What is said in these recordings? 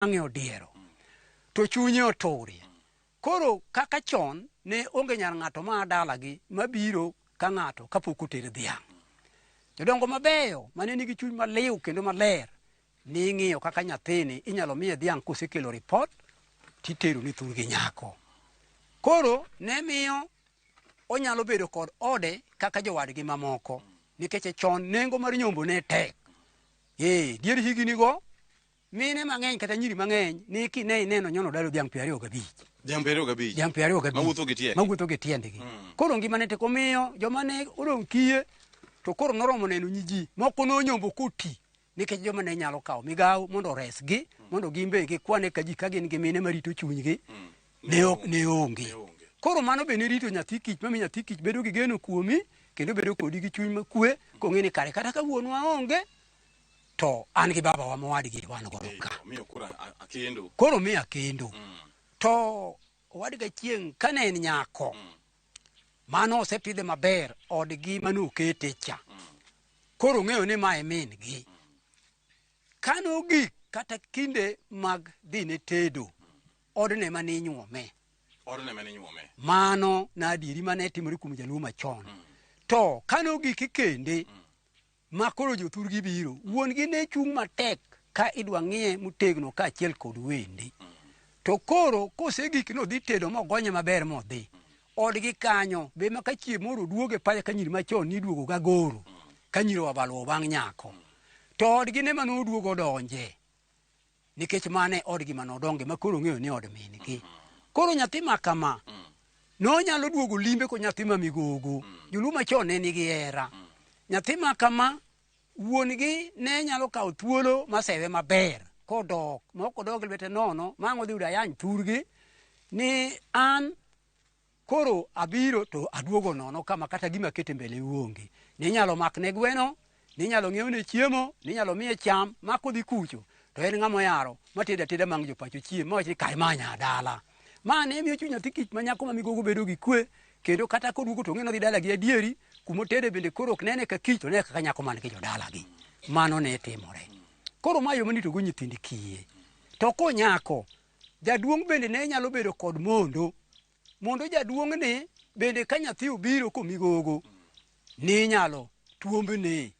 wang'e odiero to chunye oturie. Koro kaka chon ne onge nyar ng'ato ma dalagi mabiro ka ng'ato kapok oter dhiang'. Jodongo mabeyo mane nigi chuny maliw kendo maler ning'iyo kaka nyathini inyalo miye dhiang' kosekelo ripot titero ni thurgi nyako. Koro ne miyo onyalo bedo kod ode kaka jowadgi mamoko nikech chon nengo mar nyombo ne tek. Ee, dier higni go mine mang'eny kata nyiri mang'eny ni kine ineno nyono dalo dhiang' 25. Dhiang' 25. Dhiang' 25. Mawuotho gi tiendgi. Mawuotho gi tiendgi. Koro ngima ne tek omiyo joma ne odong' kiye to koro noromo neno nyi ji moko nonyombo koti nikech joma ne nyalo kawo migawo mondo oresgi mondo gin be gikwane ka ji ka gin gi mine marito chunygi ne ok ne onge. Koro mano be ne rito nyathi kich mamiyo nyathi kich bedo gi geno kuomi kendo bedo kodi gi chuny makwe kong'e ni kare kata ka wuonwa onge to an gi babawa mowadgi wan godo ka. Omiyo koro akendo. Koro miyo akendo. To owadgi Achieng' kane en nyako mano osepidhe maber odgi mane okete cha. Koro ong'eyo ni ma e min gi. Kane ogik kata kinde mag dhi ne tedo, odne mane inyuome. Odne mane inyuome. Mano na adieri mane timore kuom jaluo machon. To kane ogik ikende, ma koro jothurgi biro, wuon gi ne chung' matek ka idwa ng'iye motegno kaachiel kod wende. To koro kosegik nodhi tedo mogonye maber modhi. Odgi kanyo be ma ka chieng' moro oduoge pacha ka nyiri machon niduogo gagoro ka nyiri obaluwo bang' nyako. To odgi ne mane oduogo odonje nikech mane odgi mane odonge ma koro ong'eyo ni od min gi. Koro nyathi ma kama nonyalo duogo limbe ko nyathi ma migogo. Joluo machon ne nigi hera. Nyathi ma kama wuon gi ne nyalo kawo thuolo masewe maber kodok ma ok odok gi lwete nono ma ang' odhi yudo ayany thurgi ni an koro abiro to aduogo nono kama kata gima akete mbele onge. Ninyalo makne gweno, ninyalo ng'iewne chiemo, ninyalo miye cham ma kodhi kucho to en ng'ama oyaro matedo ateda mang' jopacho chiem mawach ni kare ma nya dala. Ma ne miyo chuny nyathi kich ma nyako ma migogo bedo gi kwe kendo kata koduogo to ong'e ni odhi dalagi adieri kumotede bende koro ok nene ka kich to nene kaka nyako man gi jodalagi. Mano ne timore. Koro ma yo maniritogo nyithind kiye. To konyako, jaduong' bende ne nyalo bedo kod mondo mondo jaduong'ni bende ka nyathi obiro komigogo ninyalo tuombne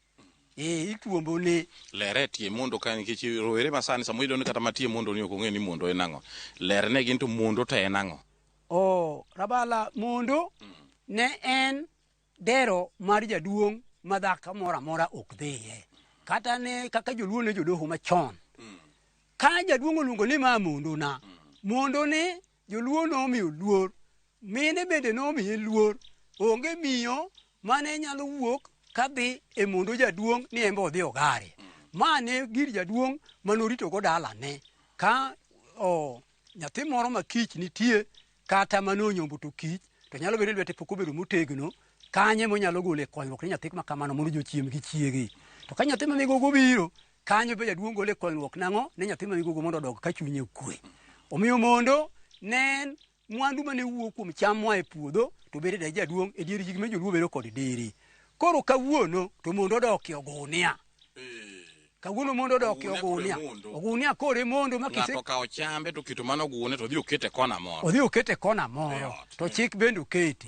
ee ituombone. Lere tie mondo ka nikech rowere ma sani samoro iyudo ni kata matie mondo ni ok ong'e ni mondo en ang'o. Lerne gin to mondo to en ang'o? Oh, Rabala mondo ne en dero mar jaduong' ma dhako moro amora ok dhiye. Kata ne kaka joluo ne jodoho machon. Ka jaduong' oluongo ni ma mondona, mondo ni joluo nomiyo luor, mine bende nomiye luor. Onge miyo mane nyalo wuok kadhi e mondo jaduong' ni en be odhi ogare. Ma ne gir jaduong' manoritogo dalane. Ka o, nyathi moro ma kich nitie kata mane onyombo to kich to nyalo bedo ni lwete pok obedo motegno kanye monyalo golo e konyruok ni nyathi ma kamano mondo jochiem gi chiege. To ka nyathi ma migogo obiro kanyo be jaduong' golo e konyruok nang'o ne nyathi ma migogo mondo odog ka chunye okwe. Omiyo mondo ne en mwandu mane wuok kuom cham moa e puodho to bedo e jaduong' e dier higni ma joluo bedo kod dere. Koro kawuono to mondo odok e ogunia. Kawuono mondo odok e Ogunia ogunia. koro e mondo. Ogunia koro e mondo ma kise Ng'ato okawo chambe to oketo mana ogunia to odhi okete kona moro. odhi okete kona moro E ot. to chik bende oketi.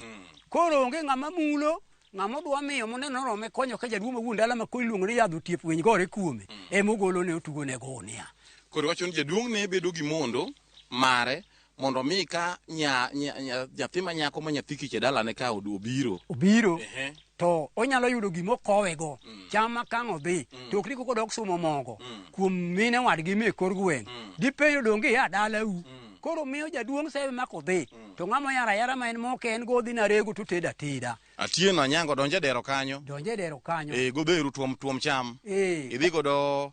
Koro onge ng'ama mulo ng'ama odwa miyo moneno orome konyo ka jaduong' ma wuon dala ma koro iluongo ni yadh otiep winy gore kuome ema ogolone otugone gunia. Koro iwacho ni jaduong' ne bedo gi mondo mare mondo mi ka nya, nya, nya, nyathi ma nyako ma nyathi kich e dalane ka obiro. Obiro Ehe. to onyalo yudo gima okowego cham ma kang' odhi to ok ni koko odok sumo mogo kuom mine wadgi me kor gweng' dipenjo donge ia dalau koro miyo jaduong' sewe ma kodhi to ng'ama oyaro ayara ma en moke en go odhi narego to otedo ateda. Atieno Anyango donj e dero kanyo. Donj e dero kanyo. E, godheru tuom tuom cham. Eh. Idhi godo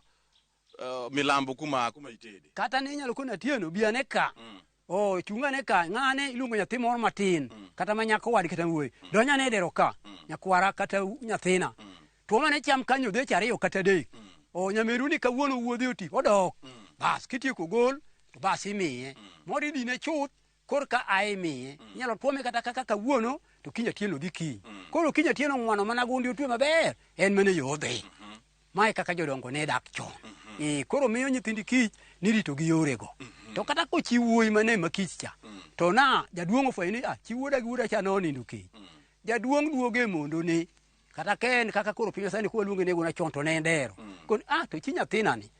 milambo kuma kuma itede. Kata ne inyalo kono Atieno bi ane ka. Oh, chung' ane ka, ng'ane iluongo nyathi moro matin, kata ma nyako wadgi kata wuoyi. Donj ane e dero ka, nyakwara kata nyathina. Tuom ane cham kanyo odheche ariyo kata adek. Oh, nyameru ni kawuono wuodhe oti, odok. Bas, kitieko gol, to bas imiye. Moro idine chuth, korka ae imiye. Inyalo tuome kata kaka kawuono, to kiny Atieno dhi kiny. Koro kiny Atieno ng'wano mana gundi otwe maber, en mana e yo odhi. Mae kaka jodongo ne dak chon. Koro miyo nyithind kich Nirito gi yorego. To kata kochi wuoyi mane makich cha, to na jaduong' ofwenyo ni ah, chi wuoda gi wuoda cha nonindo kech. Jaduong' duogo e mondo ne kata ka en kaka koro piny sani kwa luonge ni gona chon to ne en dero. Kon ah to chi nyathina ni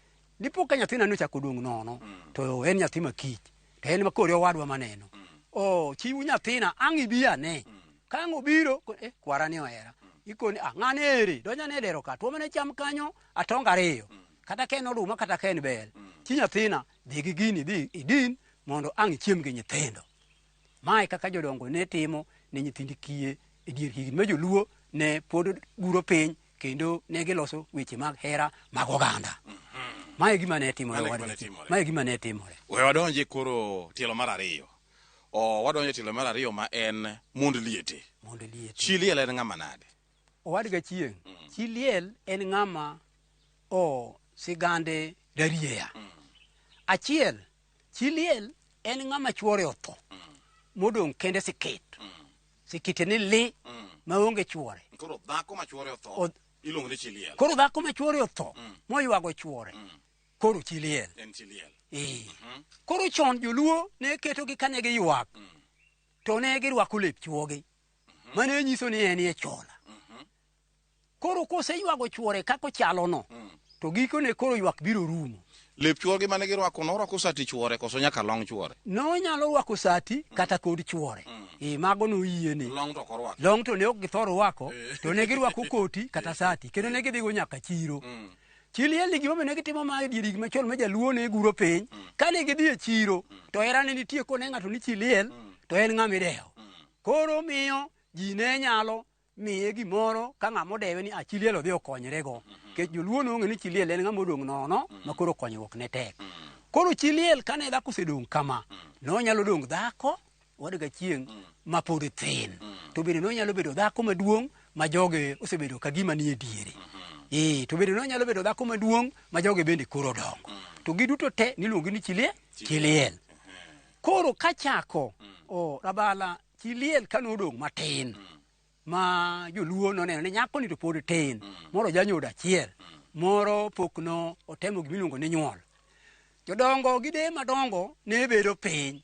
dipo ka nyathina ni ochako dong' nono to en nyathi makich to en ma koro e owadwa maneno. Oh chi nyathina ang' ibi ane. Ka ang' obiro kon eh kwara ni ohera. Ikoni ah ng'ane ere donj ane e dero ka tuo mane cham kanyo atonga ariyo. Kata ka en oduma kata ka en bel. Chi nyathina dhi gi gini dhi idin mondo ang' ichiem gi nyithindo. Mae kaka jodongo ne timo ne nyithind kiye e dier higni ma joluo ne pod guro piny kendo ne giloso weche mag hera mag oganda. Mae gima ne timore. Mano e gima ne timore. Mae gima ne timore. We wadonje koro tielo mar ariyo. O, wadonjo e tielo mar ariyo ma en mond liete. Mondo liete. Chi liel en ng'ama nade? Owadga chieng', chi liel en ng'ama o sigande darieya. Achiel, chi liel en ng'ama chuore otho modong' kende sikit. Sikite ni li maonge chuore. Koro dhako ma chuore otho iluongo ni chi liel. Koro dhako ma chuore otho moywago chuore koro chi liel. En chi liel. Ee. Koro chon joluo ne ketogi kane giywak to ne girwako lep chuogi. Mano nyiso ni en e chola. Koro koseywago chuore kaka ochalono, to gikone koro ywak biro rumo. Lep chuorgi mane girwako norwako sati chuore koso nyaka long chuore? Nonyalo rwako sati kata kod chuore. Ee, mago noyiene. Long to ok orwako. Long to ne ok githor rwako, to ne girwako koti kata sati, kendo ne gidhigo nyaka chiro. Chi liel ni gimomiyo ne gitimo ma e dier higni machon ma jaluo ne guro piny, kane gidhi e chiro, to hera ne nitie kone ng'ato ni chi liel, to en ng'ama idewo. Koro miyo ji ne nyalo miye gimoro ka ng'ama odewe ni ah, chi liel odhi okonyrego. Nikech joluo nong'eyo ni chi liel en ng'ama odong' nono ma koro konyruok ne tek. Koro chi liel kane dhako osedong' kama, nonyalo dong' dhako wadga chieng' ma pod thin. To bende nonyalo bedo dhako maduong' ma joge osebedo ka gima nie diere. Ee, to bende nonyalo bedo dhako maduong' ma joge bende koro odongo. To giduto te niluongo ni chi liel, chi liel. Koro kachako o Rabala chi liel kane odong' matin ma joluo noneno ni nyako ni to pod tin, moro janyodo achiel, moro pok no otemo gimiluongo ni nyuol. Jodongo gi deye madongo ne bedo piny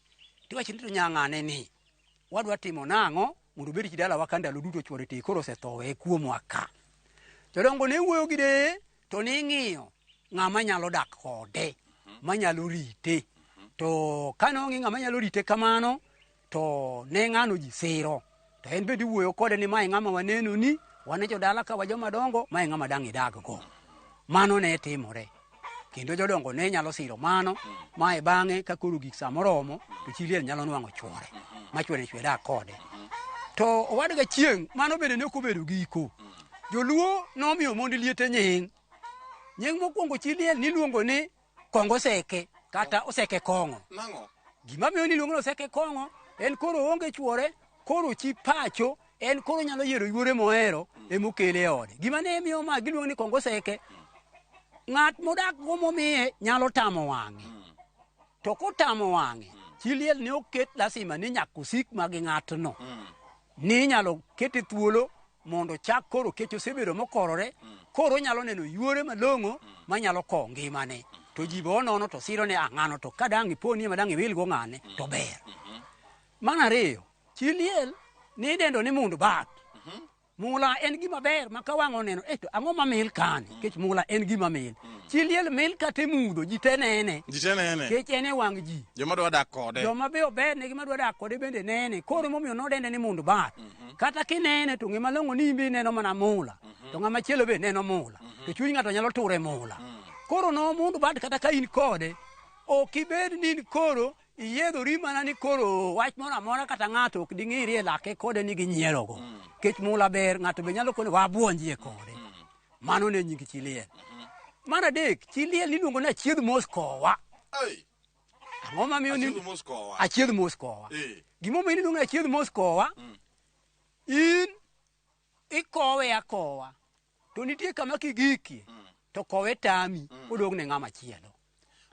tiwacho ni to nyang'ane ni wadwa timo nang'o mondo obed chi dalawa ka ndalo duto chuore ti koro osetho weye kuomwa ka. Jodongo ne wuoyo gi deye to ning'iyo ng'ama nyalo dak kode, manyalo rite. To kane ong'i ng'ama nyalo rite kamano, to ne ng'ano ji siro. To en bende iwuoyo kode ni mae ng'ama waneno ni, wan e jodala ka wa joma dongo, mae ng'ama dang' idag go. Mano ne timore. Kendo jodongo ne nyalo siro mano, mae bang'e ka koro gik samoromo, to chi liel nyalo nwang'o chuore, ma chuore chwe dak kode. To owadga chieng', mano bende ne ok obedo giko. Joluo nomiyo mond liete nying. Nying mokwongo chi liel niluongo ni kongo oseke kata oseke kong'o. Nang'o? Gima miyo niluongo ni oseke kong'o, en koro oonge chuore, koro chi pacho, en koro nyalo yiero yuore mohero emokele e ode. Gima ne miyo ma giluongo ni kongo oseke, ng'at modak go momiye nyalo tamo wang'e. To kotamo wang'e, chi liel ne oket lasima ni nyaka osik ma gi ng'atno. Ni inyalo kete thuolo mondo chak koro kech osebedo mokorore, koro onyalo neno yuore malong'o manyalo kowo ngimane. To ji be onono to siro ni ah ng'ano to ka dang' iponie ma dang' iwil go ng'ane to ber. Mar ariyo, chi liel nidendo ni mund bat. Mula en gima ber ma ka wang' oneno, eh to ang'o mamil kani? Nikech mula en gima mil. Chi liel mil kata e mudho, ji te nene. Ji te nene. Nikech en e wang' ji. Joma dwa dak kode. Joma be ober negi madwa dak kode bende nene. Koro emomiyo nodende ni mund bat. Kata kinene to ng'e malong'o ni in be ineno mana mula. To ng'ama chielo be neno mula. To chuny ng'ato nyalo tur e mula. Koro no mund bat kata ka in kode, ok ibed ni in koro iyiedhori mana ni koro wach moro amora kata ng'ato ok ding'iri e lake kode ni ginyierogo. Nikech mula ber, ng'ato be nyalo kone wabuonjie kode. Mano ne nying chi liel. Mar adek, chi liel iluongo ni achiedh mos kowa. Ang'o mamiyo ni Achiedh mos kowa. Achiedh mos kowa. Gimomiyo iluongo ni achiedh mos kowa, in ikowe akowa to nitie kama kigikie to kowe tami odong' ne ng'ama chielo.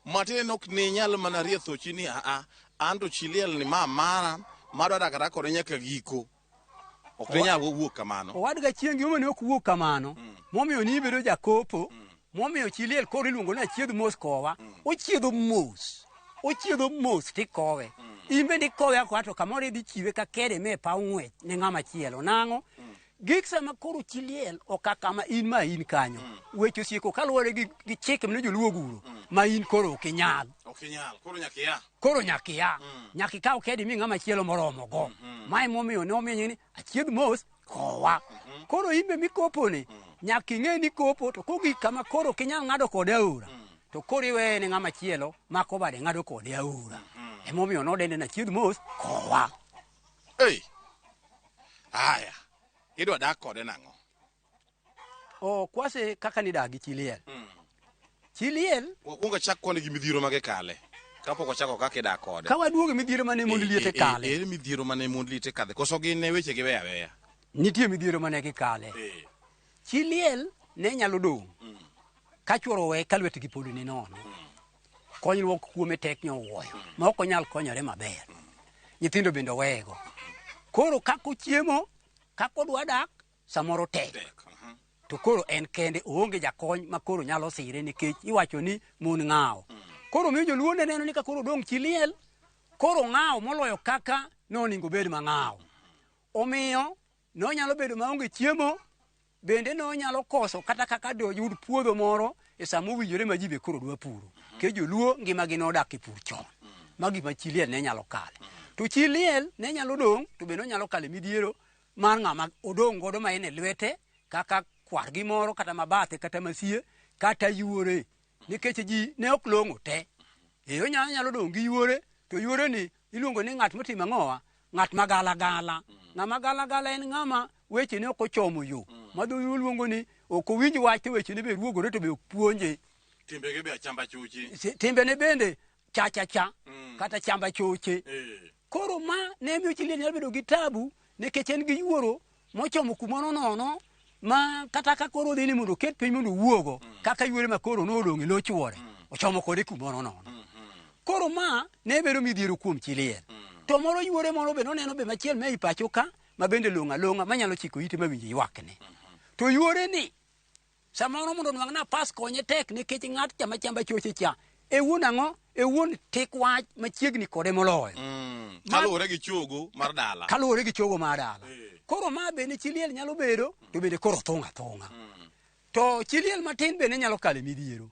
Matiende ok ne inyal mana rie thochi ni aa an to chi liel ni ma mara madwa dak adak kode nyaka giko. Ok ne nyal wuok kamano. Owadga chieng' gimomiyo ne ok wuok kamano, momiyo nibedo jakopo. Momiyo chi liel koro iluongo ni achiedh mos kowa. Ochiedho mos. Ochiedho mos tikowe. In bende ikowe akowa to kamoro idhi chiwe ka kede me paw ng'wech ne ng'ama chielo. Nang'o? Gik sama koro chi liel oka kama in ma in kanyo. Weche osieko kaluwore gi, gi chike mane joluo oguro ma in koro ok inyal. Ok inyal. Koro nyaka ia. Koro nyaka ia. Nyaka ikaw kede mi ng'ama chielo moromo go. Ma emomiyo ne omiyo nying ni achiedh mos kowa. Koro in be mikoponi nyaka ing'e ni kopo to kogik kama koro ok inyal ng'ado kode aora to koro iweye ne ng'ama chielo ma kobade ng'ado kode aora. Emomiyo nodende ni achiedh mos kowa. Ei. Aya. Idwa dak kode nang'o? O kwase kaka nidak gi chi liel. Chi liel Wakwongo achak koni gi midhiero mage kale. Kapok wachako kaka idak kode. ka waduogo e midhiero mane mond liete kale. Ere midhiero mane mond liete kadhe? Koso gin ne weche gi weya weya? Nitie midhiero mane gikale. Chi liel ne nyalo dong' ka chuoro owe ka lwetgi pod ni nono. Konyruok kuome tek nyowuoyo ma ok onyal konyore maber. Nyithindo bende oweyego. Koro kaka ochiemo, kaka odwa dak, samoro tek. Tek. Mhm. To koro en kende oonge jakony ma koro nyalo sire nikech iwacho ni mon ng'awo. Koro miyo joluo ne neno ni ka koro odong' chi liel, koro ng'awo moloyo kaka nonego obed mang'awo. Omiyo nonyalo bedo maonge chiemo, bende nonyalo koso kata kaka doyud puodho moro e sama owinjore ma ji be koro dwa puro. Nikech joluo ngimagi nodak e pur chon. Ma gima chi liel ne nyalo kale. To chi liel ne nyalo dong' to bende onyalo kale midhiero mar ng'ama odong' godo ma en e lwete kaka kwargi moro kata mabathe kata masie kata yuore nikech ji ne ok long'o te. E onyalo nyalo dong' gi yuore to yuore ni iluongo ni ng'at motimo ang'owa ng'at ma gala gala. Ng'ama gala gala en ng'ama weche ne ok ochomo yo. Ma dholuo luongo ni ok owinj wach to wechene be ruogore to be ok puonje. Timbege be achamba choche. Timbene bende cha cha cha kata chamba choche. Koro ma ne miyo chi liel nyalo bedo gi tabu nikech en gi yuoro mochomo kumoro nono ma kata ka koro odhi ni mondo oket piny mondo owuogo kaka yuore ma koro nodong' e lo chuore ochomo kode kumoro nono. Koro ma ne bedo midhiero kuom chi liel. To moro yuore moro be noneno be machiel ma ei pacho ka ma bende long'o along'a manyalo chiko ite mawinj ywakne. To yuore ni samoro mondo onwang' nafas konye tek nikech ng'at cha machamba choche cha e wuon ang'o e wuon tik wach machiegni kode moloyo. Kaluwore gi chogo mar dala. Kaluwore gi chogo mar dala. Koro ma bende chi liel nyalo bedo to bende koro thung' athung'a. To chi liel matin bende nyalo kalo e midhiero.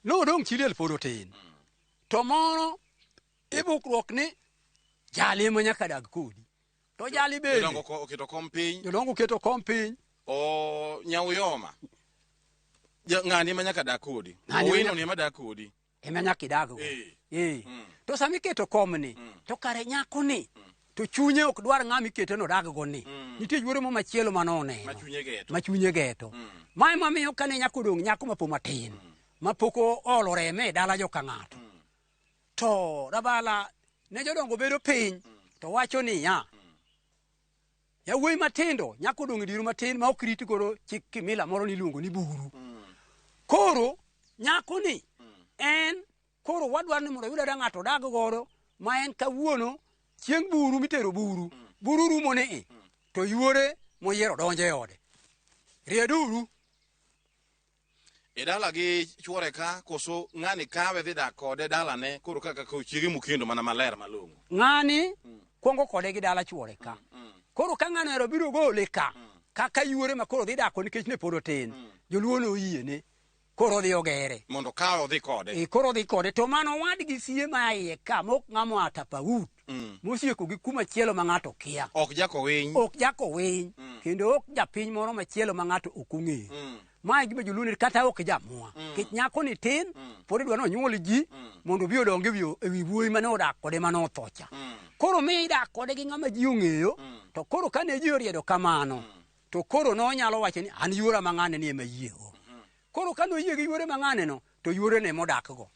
Nodong' chi liel pod otin. To moro ibukruok ni jali ema nyaka dag kodi. To jali bende. Jodongo oketo kom piny. Jodongo oketo kom piny. O nyauyoma. Ng'ani ema nyaka dag kodi. Owino ni ema dag kodi. Ema nyaka idag go. To sama iketo komni, to kare nyakoni, to chunye ok dwar ng'ama ikete no odag go ni. Nitie yuore mo machielo mane oneno. Ma chunye geto. Ma chunye geto. Ma ema miyo kane nyako odong' nyako mapod matin, mapok oolo reme e dala joka ng'ato. To Rabala ne jodongo bedo piny to wacho niya, yawuoyi matindo nyaka odong' e dieru matin ma ok rit godo chik kimila moro niluongo ni buru. Koro nyakoni en koro wadwaro ni mondo oyud ayuda ng'ato odag godo ma en kawuono chieng' buru mitero buru, buru rumo ni i to yuore moyiero donjo e ode. Rieduru. E dala gi chuore ka koso ng'ani kawe dhi dak kode dalane koro kaka ko chiege mokendo mana maler malong'o. Ng'ani kwongo kode gi dala chuore ka. Koro ka ng'ano ero biro gole ka kaka yuore ma koro dhi dak kode nikech ne pod otin. Joluo noyiene koro odhi ogere. Mondo okawe odhi kode. E, koro odhi kode to mano owadgi sie ma iye ka mok ng'ama oa Tapaut. Mosieko gi kuma chielo ma ng'ato kia. Ok jakowiny. Ok jakowiny. Kendo ok japiny moro machielo ma ng'ato ok ong'eyo. Ma e gima joluo ni kata ok jamwa. Nikech nyako ni tin, pod idwa ni onyuol ji mondo obi odong e wi wuoyi mane odak kode mane otho cha. Koro mi idak kode gi ng'ama ji ong'eyo, to koro kane ji oriedo kamano, to koro nonyalo wacho ni an yuora ma ng'ane ni ema ayiego. Koro kane oyie gi yuore ma ng'ane no, to yuore no ema odak go.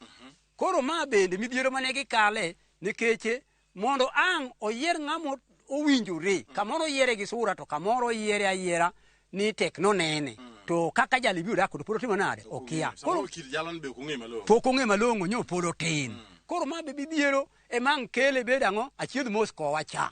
Koro ma bende midhiero mane gikale nikech mondo ang' oyier ng'ama owinjore, kamoro oyiere gi sura to kamoro oyiere ayiera ni tek nonene. To kaka jali biro dak kode pod otimo nade? Okia. Koro kit jalno be ok ong'e malong'o. Pok ong'e malong'o nyo pod otin. Koro ma be midhiero ema ang' kele bed ang'o? Achiedh mos kowa cha.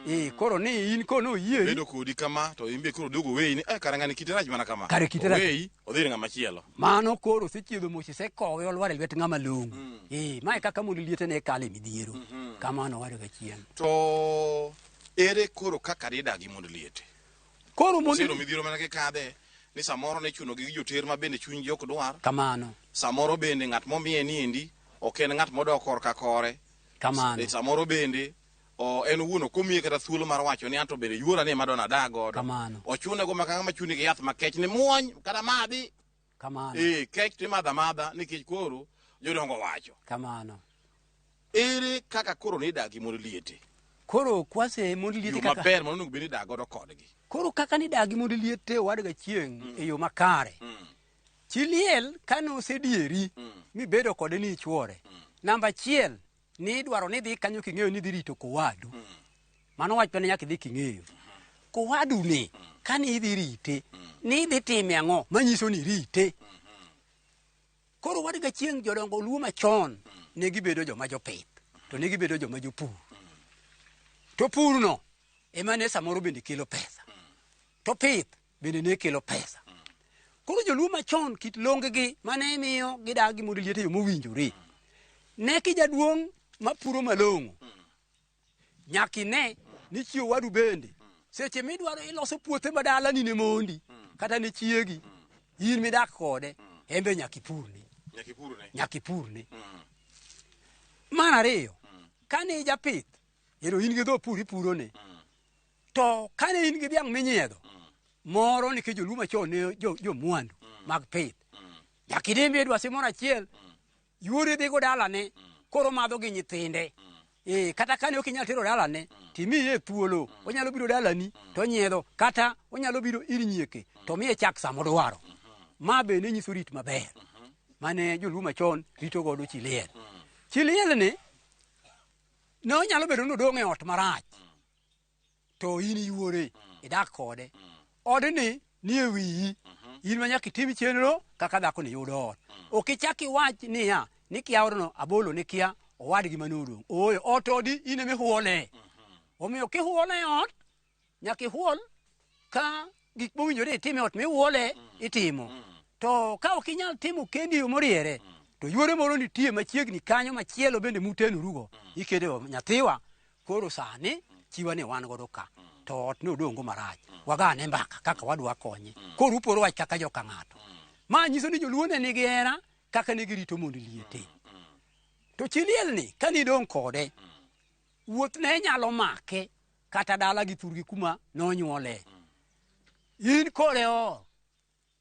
Eh, koro ni in kono oyieri Bedo kodi kama to in be koro oduogo oweyi ni eh kara ng'ani kite rach mana kama. Kare kite rach. Oweyi odhi ir ng'ama chielo. Mano koro osechiedho mos isekowe olwar e lwet ng'ama long'o. Eh, mae kaka mond liete ne kale midhiero. Kamano owadu gachieng'. To ere koro kaka didag gi mond liete? Koro mond Oseyudo midhiero mana gikadhe ni samoro ne ichunogi gi joter ma bende chunygi ok dwar. Kamano. Samoro bende ng'at momiye niendi ok en ng'at modok korka kore. Kamano. E, samoro bende o, en owuon ok omiye kata thuolo mar wacho ni anto bende yuora ni ema dona adag godo. Kamano. Ochune go maka ng'ama chuni gi yath makech ni muony kata madhi. Kamano. Eh, kech to imadho amadha nikech koro jodongo wacho. Kamano. Ere kaka koro nidak gi mond liete? Koro kwase mond liete Yo kaka maber mondo onego bed ni idak godo kodgi. Koro kaka nidak gi mond liete owadga chieng' e yo makare. Chi liel kane osedieri mibedo kode ni ichuore. Namba achiel ni idwaro ni idhi kanyo king'eyo ni idhi rito kowadu. Mano wach mane nyaka idhi king'eyo. Kowadu ni kane idhi rite ni idhi time ang'o manyiso ni irite. Koro wadga chieng' jodongo Luo machon ne gibedo joma jopith to ne gibedo joma jopur. To purno ema ne samoro bende kelo pesa. To pith bende ne kelo pesa. Koro joluo machon kit longgi mane miyo gidak gi mond liete e yo mowinjore. Ne kijaduong' mapuro malong'o, nyaka ine ni chi owadu bende seche midwaro iloso puothe ma dalani ne mondi kata ne chiegi in midak kode en be nyaka ipurne. Nyaka ipurne. Nyaka ipurne. Mar ariyo, kane ijapith, ero in gi dho pur ipurone. To kane in gi dhiang' minyiedho, moro nikech joluo machon ne jomwandu mag pith. Nyaka idimbi e dwasi moro achiel, yuori dhigo dalane, koro madho gi nyithinde. Kata kane ok inyal tero dalane, timiye thuolo, onyalo biro dalani to onyiedho, kata onyalo biro ir nyieke to miye chak sama odwaro. Ma bende nyiso rit maber mane joluo machon rito godo chi liel. Chi liel ni ne onyalo bedo ni odong' e ot marach, to in yuore idak kode. Odni ni e wiyi, in ma nyaka itim chenro kaka dhako ni yudo ot. Ok ichak iwach niya ni kia odno abolo ni kia owadgi mane odong'. Ooyo, ot odi in ema ihuole. Omiyo kihuole e ot, nyaka ihuol ka gik mowinjore itim e ot mihuole itimo. To ka ok inyal timo kendi e yo moriere, to yuore moro nitie machiegni kanyo machielo bende mutenorugo. Ikete nyathiwa, koro sani chiwa ni wan godo ka, to ot ne odong'go marach. Wagane mbaka kaka wadwa konye. Koro uporo wach kaka joka ng'ato. Ma nyiso ni joluo ne nigi hera kaka ne girito mond liete. To chi liel ni kane idong' kode, wuoth ne nyalo make kata dala gi thurgi kuma nonyuole. In kore ot.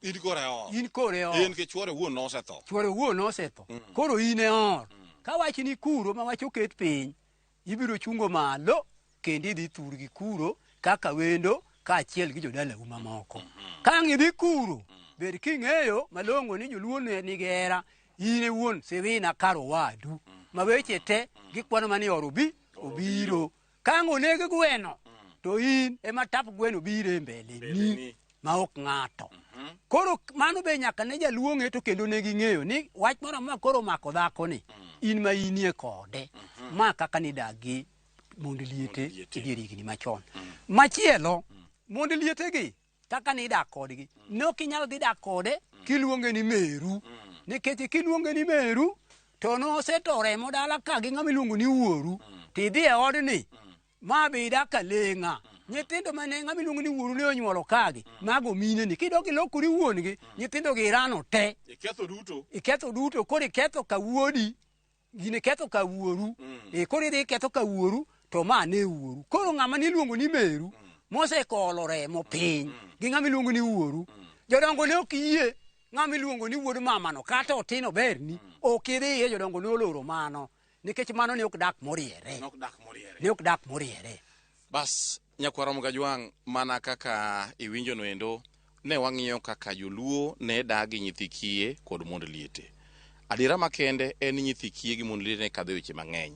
In kore ot. In kore ot. En ke chuore wuon nosetho. Chuore wuon nosetho. Koro in e ot. Ka wach ni kuro ma wach oket piny, ibiro chungo malo kendo idhi thurgi kuro kaka wendo kaachiel gi jodalau mamoko. Ka ang' idhi kuro, bed king'eyo malong'o ni joluo ne nigi hera, in e wuon siwina kar owadu. Ma weche te gikwano mana ni or obi, obiro. Ka ang' oneg gweno, to in ema tap gweno biro e mbele ni ma ok ng'ato. Koro mano be nyaka ne jaluo ng'e to kendo ne ging'eyo ni wach moro amora koro omako dhakoni, in ma inie kode. Ma kaka nidak gi mond liete e dier higni machon. Machielo, mond lietegi kaka nidak kodgi, ne ok inyal dhi dak kode kiluonge ni meru. Nikech kiluonge ni meru, to noseto remo dala ka gi ng'ama iluongo ni wuoru, tidhi e odni, ma be idak ka leng'a. Nyithindo mane ng'ama iluongo ni wuoru ne onyuolo kagi, mago mineni. Kidok ilokori wuon-gi, nyithindo gi irano te. Iketho duto. Iketho duto, koro iketho ka wuodi, gini ketho ka wuoru. Koro idhi iketho ka wuoru, to ma ne wuoru. Koro ng'ama niluongo ni meru, mosekolo remo piny, gi ng'ama iluongo ni wuoru. Jodongo ne ok yie ng'ama iluongo ni wuod mamano, kata otin oberni, ok idhiye, jodongo ne oloro mano. Nikech mano ne ok dak moriere. Ne ok dak moriere. Ne ok dak moriere. Bas, nyakwar Ramogi Ajwang', mana kaka iwinjo noendo, ne wang'iyo kaka joluo ne dak gi nyithi kiye kod mond liete. Adiera makende en ni nyithi kiye gi mond liete ne kadho e weche mang'eny.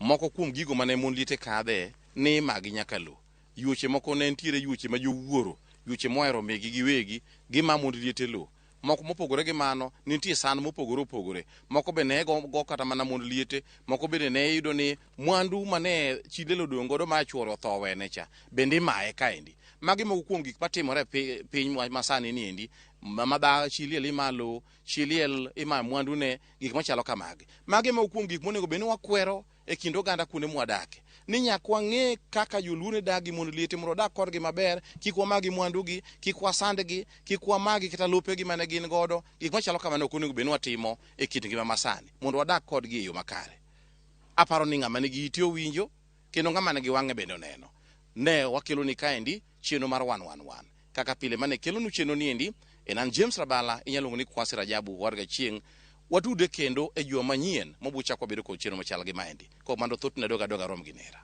Moko kuom gigo mane mond liete kadhe ne imagi nyaka lo. Yuoche moko ne nitiere yuoche ma jowuoro, yuoche mohero migi giwegi, gima mond liete lo. Moko mopogore gi mano, nitie sand mopogore opogore. Moko be ne go, go kata mana mond liete, moko bende ne yudo ni mwandu mane chi liel odong' godo ma chuore otho owene cha, bende imaye kaendi. Magi moko kuom gik matimore e piny masani niendi, ma dha chi liel ima lowo, chi liel ima mwandune, gik machalo kamagi. Magi moko kuom gik monego bed ni wakwero e kind oganda kuonde mwadake ni nyaka wang'e kaka joluo ne dak gi mond liete mondo wadak kodgi maber, kik wamagi mwandugi, kik wasandgi, kik wamagi kata lopegi mane gin godo. Gik machalo kamano ok onego bed ni watimo e kit ngima masani mondo wadak kodgi e yo makare. Aparo ni ng'ama nigi ite owinjo kendo ng'ama nigi wang'e bende oneno. Ne wakeloni kaendi chenro mar 111. Kaka pile mane kelonu chenro niendi en an James Rabala, inyalo luongo ni Kwasi Rajabu war Gachieng'. Watude kendo e juma manyien mabiro chako wabedo kod chenro machal gi maendi. Kok mano thothne adoga adoga rom gi nera.